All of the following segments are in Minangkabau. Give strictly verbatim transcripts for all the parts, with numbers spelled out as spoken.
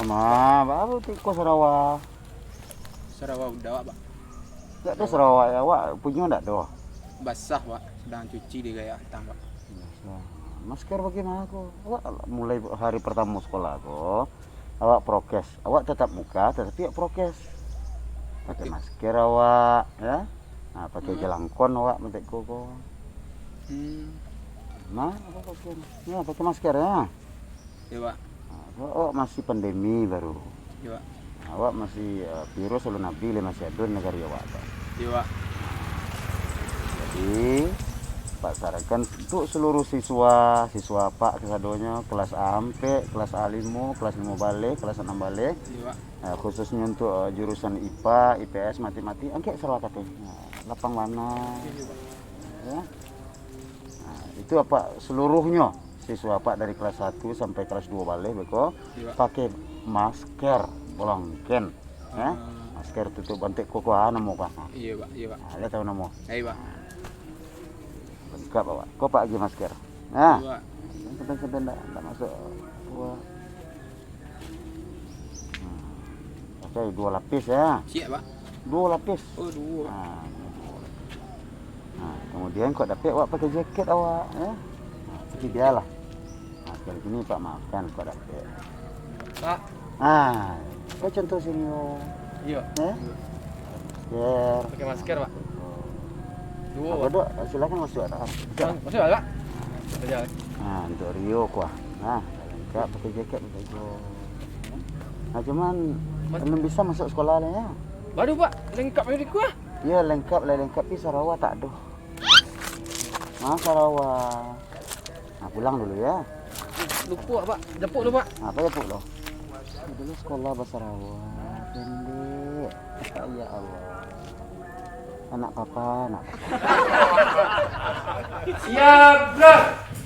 Ma, baru tiko sarawa. Sarawa udah, Pak. Dak ado sarawa awak punyo, dak ado. Basah, Pak. Sadang cuci di gaya atang, Pak. Basah. Masker bagaimana ko? Awak mulai hari pertamo sekolah ko, awak prokes. Awak tatap muka, tatapi awak prokes. Pakai masker awak, ya. Nah, pakai jalangkon awak matek ko ko. Hmm. Nah, awak pakai, ya, pakai masker, ya. Iya, Pak. Nah, awak masih pandemi baru. Iya, Pak. Awak masih, eh, virus alun abih lai masih ado di nagari awak, Pak. Iya, Pak. Jadi, Pak sarankan untuk seluruh siswa, siswa Pak kasadonyo, kelas A ampek, kelas A limo, kelas limo baleh, kelas anam baleh, Iya, Pak. eh, khususnya untuk, eh, jurusan I P A, I P S, matematik, angkek sarawa katai. Nah, lapang bana. Iya, Pak. Ya. Nah, itu Apak seluruhnyo, siswa Apak dari kelas satu sampai kelas dua baleh beko, Iya, Pak. pakai masker, bolongken. Ya. Ah. Masker tutup bantek ko ko, ah, namo ko, ah. Iya, Pak. Iya, Pak. Ah, lah tahu namo. Iya, Pak. Lengkap awak. Ko Pak agi masker. Nah. Iya, Pak. Sampai-sampai ndak, ndak masuk. Wah. Hmm. Pakai duo lapis, ya. Siap, Pak. Duo lapis. Oh, duo. Nah, duo lapis. Nah, kemudian kok dapek awak pakai jaket awak, ya. Nah, tapi bialah. Nah, sekali kini Pak maafkan kok dapek. Pak. Ah, kok contoh sini, Pak. Iya. Eh? Iya. Masker. Pakai masker, Pak. Duo, Apa, Pak. Dok? Silakan masuk, Dok. Masuk, Pak. Kerja. Nah, untuk Rio kuah. Nah, lengkap pakai jaket, pakai baju. Nah, cuman Mas- belum bisa masuk sekolah lah, ya. Baru, Pak. Lengkap dari kuah. Iya, lengkap lah, lengkap. Tapi sarawa tak ada. Nah, sarawa. Nah, pulang dulu, ya. Lupo, Pak. Japuk dulu, Pak. Nah, apa japuk lo? Dulu sekolah basarawa, pendek. Ya Allah. Anak papa, anak papa. Siap, bro.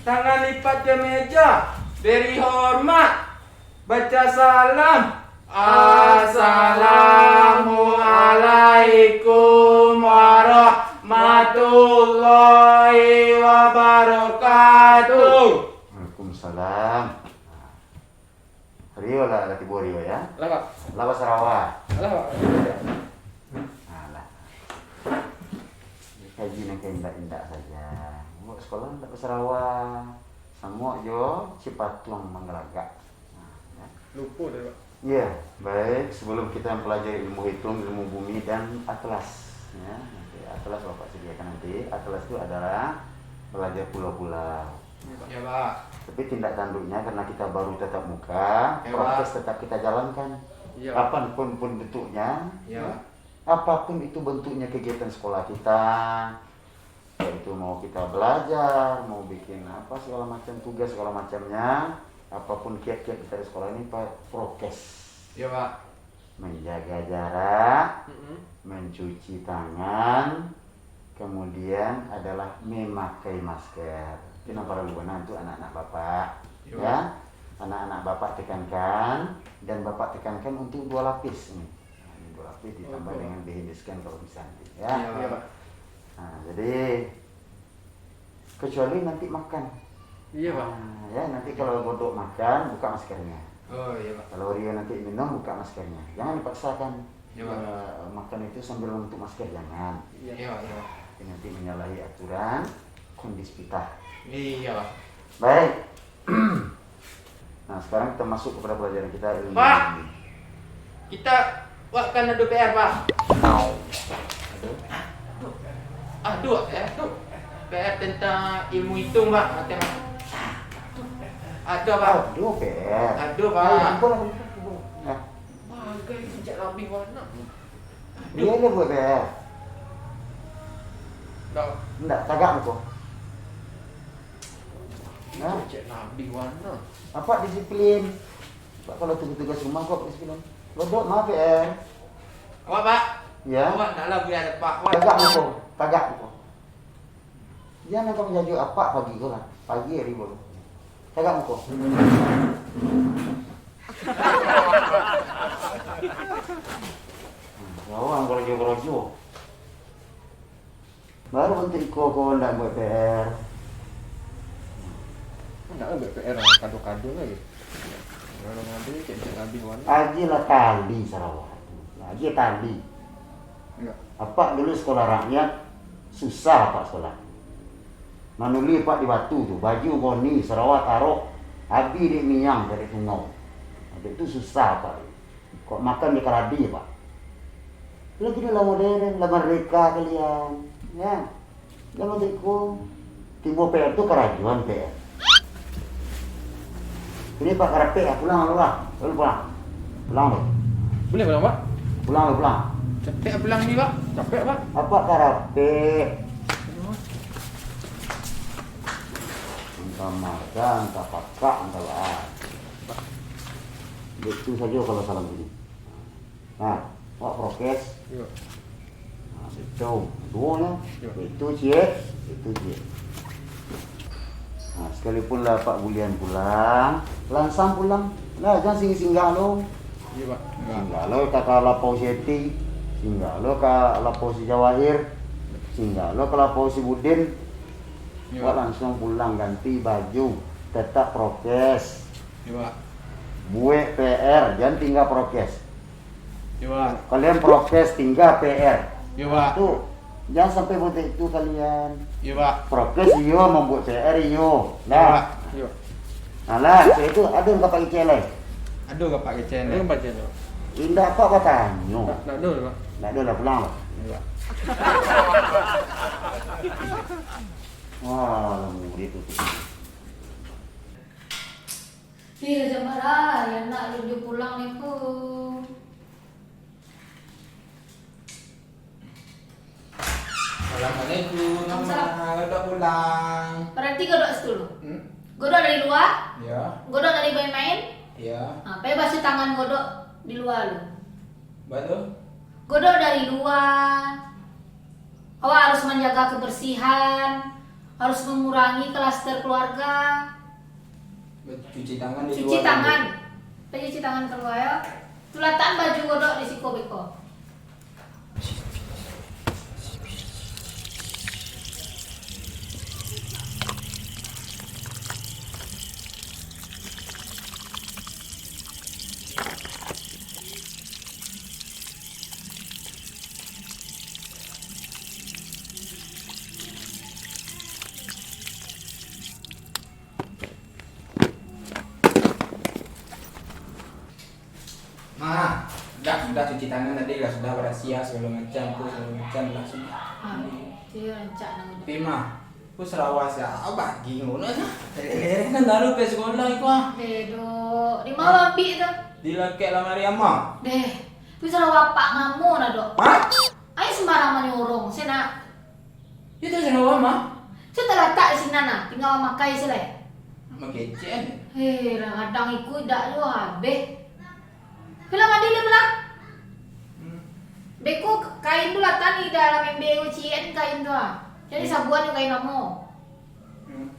Tangan lipat ke meja. Beri hormat. Baca salam. Assalamualaikum warahmatullahi wabarakatuh. Waalaikumsalam. Rio lah, lah tibo Rio, ya? Lah, Pak. Lah basarawa. Lah, Pak. Alah. Kaji nan ka indak-indak saja. Buek sekolah ndak basarawa. Samo jo cipatuang manggalagak. Nah, ya. Lupo deh, Pak. Ya, baik. Sebelum kita mempelajari ilmu hitung, ilmu bumi, dan atlas, ya, nanti atlas Bapak sediakan nanti. Atlas itu adalah belajar pulau-pulau. Ya, Pak. Tapi tindak tanduknya, karena kita baru tatap muka, Ya, Pak. prokes tetap kita jalankan. Ya. Kapanpun pun bentuknya, Ya. ya, apapun itu bentuknya kegiatan sekolah kita, yaitu mau kita belajar, mau bikin apa segala macam tugas segala macamnya, apapun kiat-kiat kita di sekolah ini, Pak, prokes. Ya, Pak. Menjaga jarak, Mm-mm. mencuci tangan, kemudian adalah memakai masker. Itu nan paralu bana untuk anak-anak Bapak. Yo. Ya. Anak-anak Bapak tekankan, dan Bapak tekankan untuk dua lapis ni. Nah, ini dua lapis ditambah Oke. dengan behin scan kalau bisa nanti, ya. Iya, Pak. Nah, jadi kecuali nanti makan. Iya, Pak. Nah, ya, nanti kalau Godok makan, buka maskernya. Oh, iya, Pak. Kalau Rio nanti minum, buka maskernya. Jangan dipaksakan. Iya, Pak. Eh, makan itu sambil menutup masker, jangan. Iya, Pak. Iya, Pak. Itu nanti menyalahi aturan Kondispita. Iya, Pak. Baik. Nah, sekarang kita masuk kepada pelajaran kita, ilmu Pak! Kita buatkan ado P R, Pak. Aduh. Aduh, ya. P R tentang ilmu hitung, Pak. Matematik. Ado, Pak. Aduh, P R. Ado, Pak. Ayo, kumpul lah, kumpul, kumpul. Nah. Bagai cak labih warna. Dia ada buat P R. Dah. Ndak, tagak muko. Nah. Cek nabi warna. Apa disiplin? Pak, kalau tugas-tugas rumah kok disiplin. Godok mah P R. Awak, Pak. Ya. Awak nak lah biar, Pak. Awak Tagak muko. Tagak muko. Jangan kau menjajuk apak pagi ko lah. Pagi hari baru. Tagak muko. Nah, orang korojo-korojo. Baru bantuak iko ko ndak buek P R. Ndak buek P R, kado-kado lagi. Agiahlah tali sarawa tu. Agiah tali. Iyo. Apak dulu sekolah rakyat, susah apak sekolah. Manuli apak di batu tu, baju goni, sarawa karok, abih dek miang, dek tungau. Dek tu susah apak. Kok makan di karadi, Pak? Lah kini lah modern, lah merdeka kalian. Ya. Jangan beko. Timbua P R tu karajoan P R. Ini Pak karapek lah, pulang lu lah. Lu pulang. Pulang lu. Boleh pulang, Pak? Pulang lu, pulang. Capek pulang ni, Pak. Capek, Pak. Apa karapek? Entah marga, entah pakak, entah lah. Itu saja kalau salam ini. Nah, awak prokes. Iyo. Nah, itu. Duonyo. Iyo. Itu ciek, itu ciek. Nah, sekalipun lah Pak Bulian pulang, langsang pulang. Lah, jangan singgah-singgah lo. Iyo, Pak. Singgah lo ka, ka lapau si Eti, singgah lo ka lapau si Jawahir, singgah lo ka lapau si Budin. Iyo. Wak langsung pulang ganti baju, tetap prokes. Iyo, Pak. Buek P R, jangan tinggal prokes. Iyo, Pak. Kalian prokes tinggal P R. Iyo, Pak. Tu, jangan sampai buat itu kalian. Iyo, Pak. Prokes iyo, mambuek P R iyo. Iyo, Pak. Lah. Iyo. Nah, lah, sudah itu, ado nan ka Pak kecekan lai? Ado ka Pak kecekan lai? Ado ka Pak kecekan lai? Indak, Pak, batanyo. Ndak, ndak ado, Pak. Ndak ado lah, pulang lah. Iyo, Pak. Wah, lah murid tu. Ih, lah jam bara, ya nak lunju pulang ni ko. Assalamualaikum. Waalaikumsalam. Mama, Godok pulang. Berarti Godok situ lu. Hmm? Godok dari luar? Ya. Godok dari main-main? Ya. Nah, pai basuah tangan Godok di luar lu. Batua? Godok dari luar. Awak harus manjaga kebersihan, harus mangurangi klaster keluarga. Cuci tangan di luar. Cuci tangan. Pai cuci tangan kalua, yo. Tu latakan baju Godok di siko beko. Ma, dah, sudah cuci tangan tadi, lah sudah barasiah sagalo macam tu, sagalo macam lah sudah. Ah, iyo, rancak namo tu. Tapi, Ma, ko sarawa sia bagi ngono, ah. Lereh-lereh nan taruih pai sakolah iko, ah. Deh, Dok. Di ma ambiak tu? Di lakek lamari Ama. Deh, tu sarawa apak ngamo nah, Dok. Hah? Ai sumbarang manyorong, se nak. Itu sarawa, Ma. Sia talatak di sinan nah, tingga mamakai se lai. Makecek. Heh, kadang-kadang iko idak juo habeh. Pulang mandi lah, pulang. Hmm. Beko kain tu lah tadi dalam ember ciek kain tu ah. Jadi sabuan jo kain lamo. Hmm.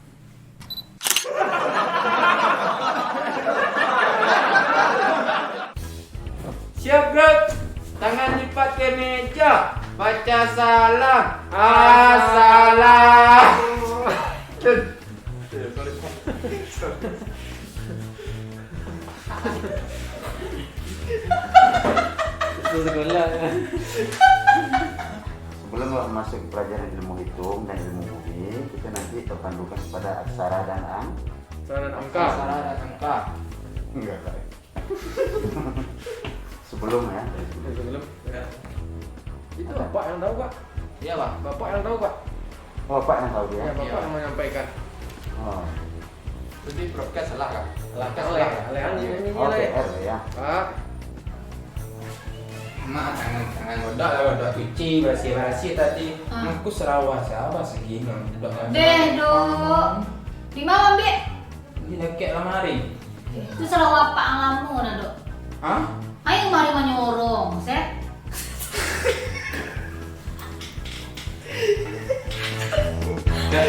Siap, Grot. Tangan lipat ka meja. Baca salam. Assalam. Sorry. Sorry. Itu sekolah. Sebelum awak masuk ke pelajaran ilmu hitung dan ilmu bumi, kita nanti terpandukan kepada aksara dan ang-, Aksara dan angka. Aksara dan angka. Enggak, Kak. Sebelum, ya, dari sebelum. Dari sebelum, ya. Itu Apa? Bapak yang tahu, Pak. Iya, Pak. Bapak yang tahu, Pak. Oh, Bapak yang tahu, ya? Ya, Bapak Iya. Yang menyampaikan. Oh. Jadi prokes salah, Kak? Salah, Kak. Salah, Kak. Salah, Kak. Iya. Ini Oh, nilai. P R ya. Pak. Mak, tangan, tangan Godok lah, Godok cuci, barasiah-barasiah tadi. Ah. Aku sarawa sia basegi, Godok. Deh, Dok. Di ma ambiak? Di lakek lamari. Eh, tu sarawa apak lamo nah, Dok. Hah? Ai mari manyorong, se. Dah.